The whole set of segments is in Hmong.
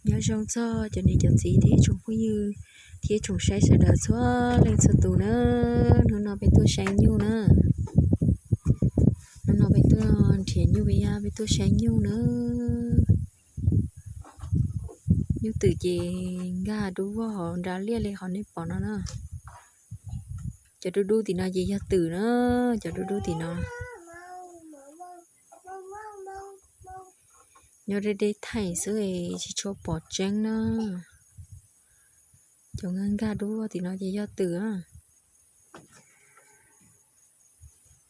Nyob zoo txog cov niam cov txiv thiab tsoom phooj ywg thiab tsoom saib sawv daws txhua leej txhua tus na. Hnub no peb tuaj saib nyuj na. Hnub no peb tuaj nrhiav nyuj, peb yog peb tuaj saib nyuj na. Nyuj twm ces nkag dub vog hauv nra liaj li qhov nej pom no na. Cov dub dub tim no ces yog twm na, cov dub dub tim no. Nyob deb deb thaij xwb, tsis tshua pom tseeb na. Cov nkag nkag dub tim no ces yog twm.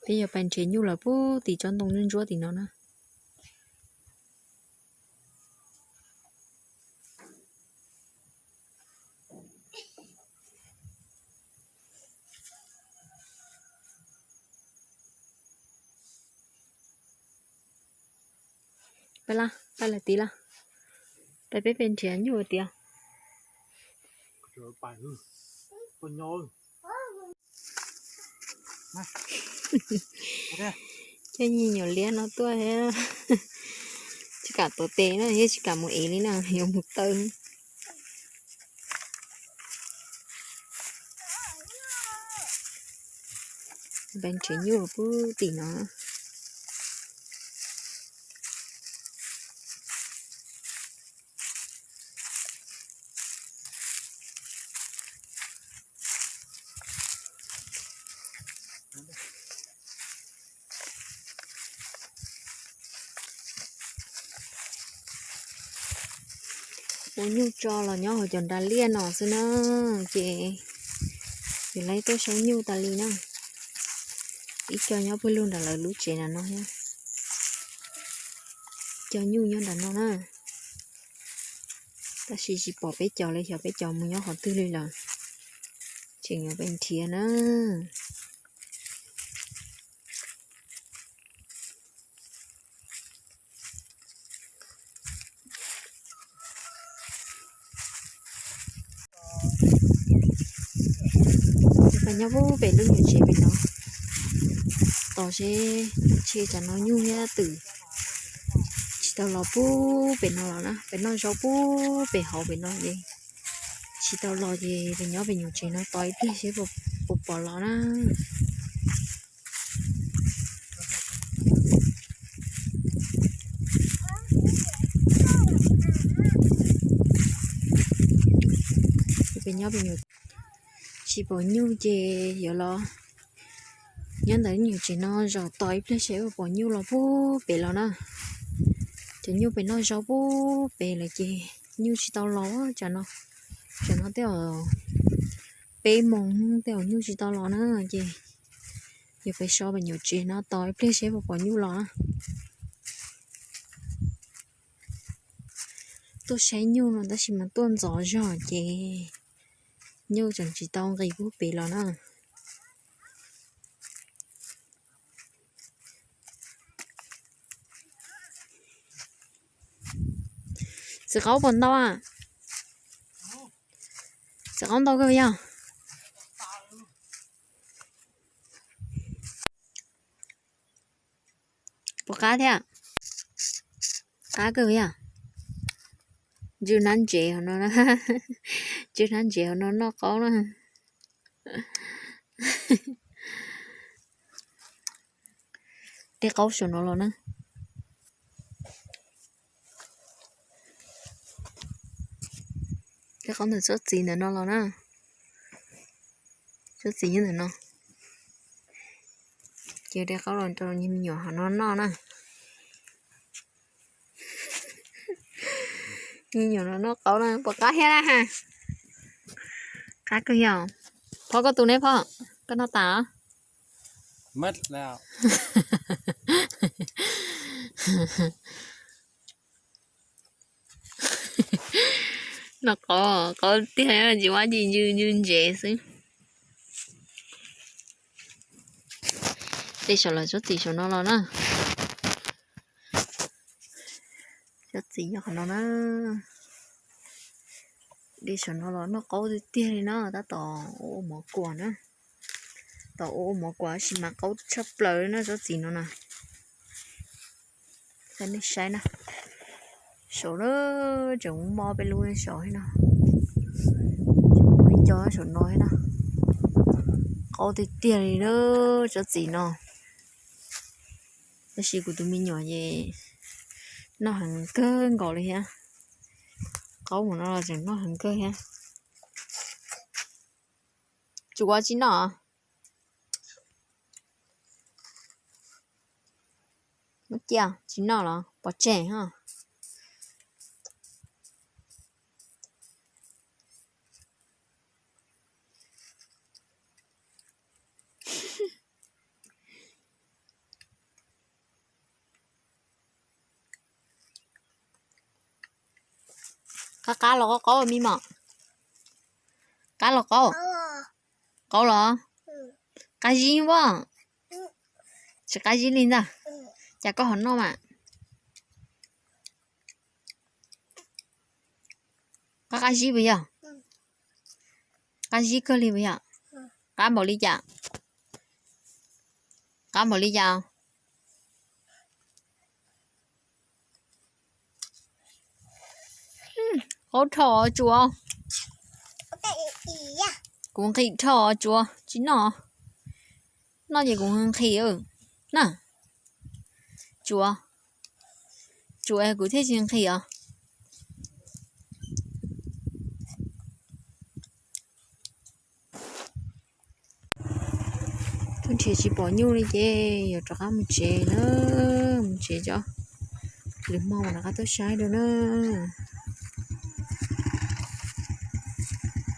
Peb yuav pais nrhiav nyuj lawm puag tim tsob ntoo ntsuab ntsuab tim no na. Pais lawm tid lawm. Pais peb pem nrhiav nyuj tiag. Cov me nyuam liab no tuaj thiab, tsis kam tuav tes na, thiab tsis kam mus ev li na, yuav mus taw. Peb nrhiav nyuj puag tim no. Ua nyuj tso los nyob hauv cov nra liaj no xwb na, ces yus lawv tuaj saib nyuj tas li na. Ib co nyob pawg lug nram lawv lub tsev nram no thiab. Ib co nyuj nyob nram no na. Tab sis tsis pom peb cov li, xyov peb cov mus nyob qhov twg li lawm. Tseem yuav pais nrhiav na. Peb nyob puag pem lub nyuam tsev pem no, tos seb ntshe tsam no nyuj thiab twm tsis tau los puag pem no los na, pem noj zaub puag pem hauv pem no ces tsis tau los ces peb nyob pem nyuam tsev no tos ib pliag seb puas pom los na. Peb nyob pem nyuam tsis pom nyuj ces yuav los nyob ntawm nyuam tsev no zaum tos ib pliag seb puas pom nyuj los puag pem los na. Cov nyuj pem noj zaub puag pem lawm ces nyuj tsis tau los tsam no. Tsam no tej zaum peb moos tej zaum nyuj tsis tau los na, ces yuav pais so pem nyuam tsev no tos ib pliag seb puas pom nyuj los na. Tuaj saib nyuj no tab sis mas tuaj ntxov zog ces nyuj tseem tsis tau nqis puag pem los na. Txiv qaub puas ntau a? Txiv qaub ntau kawg yog? Puas qab thiab? Qab kawg yog? Ntsw hnab ntsev hauv no, ntsw hnab ntsev hauv no noj qaub na. Dej qaub saum no los na. Dej qaub ntawm tsob txiv ntawm no los na. Tsob txiv nyob ntawm no. Ces dej qaub los rau me nyuam hauv no noj na. Me nyuam no noj qaub na, puas qab thiab na ha? Qab kawg yog. Phoj koj tus ne phoj, koj noj tas los? Noj qaub, qaub tiag tsis ua dab tsi, ntsw ntsw ntsev xwb. Dej saum lawv tsob txiv saum no los na. Tsob txiv nyob qhov no na. Dej saum no los noj qaub tiag tiag li na, tab tom ua ua mov kuam na. Tom ua ua mov kuam tab sis mas qaub tshaj plaws li na tsob txiv no na. Coj nej saib na. Saum na, tseem muaj mob peb lub saum thiab no. Cov saum no thiab no. Qaub tiag tiag li na, tsob txiv no. Tab sis kuv tus me nyuam ces noj heev kawg nkaus li thiab. Qaub mus no los tseem noj heev kawg thiab. Tsuav tsis noj? Muab cia tsis noj los pov tseg. Qab qab los qaub qaub me mom. Qab los qaub. Qaub los? Qab zib as. Tsis qab zib li ntag. Cas koj ho noj mas? Qab qab zib puas yog? Qab zib kawg li puas yog? Qab npaum li cas? Qab npaum li cas? Qaub dhau tsuav. Kuv nqhis dhau tsuav tsis noj. Noj ces kuv nqhis na. Tsuav, tsuav kuv thiaj tsis nqhis os. Tuaj nrhiav tsis pom nyuj li ces yuav rov qab mus tsev na, mus tsev tso, lwm hmo mam rov qab tuaj saib dua na.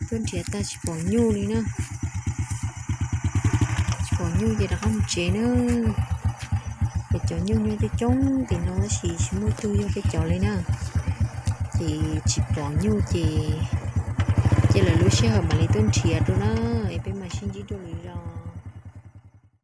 Tuaj nrhiav tag tsis pom nyuj li na. Tsis pom nyuj ces rov qab mus tsev na. Peb cov nyuj nyob coob coob tim no tab sis tsis muaj tug yog peb cov li na. Ces tsis pom nyuj ces, ces lawv lub sij hawm mam li tuaj nrhiav dua na. Es peb mam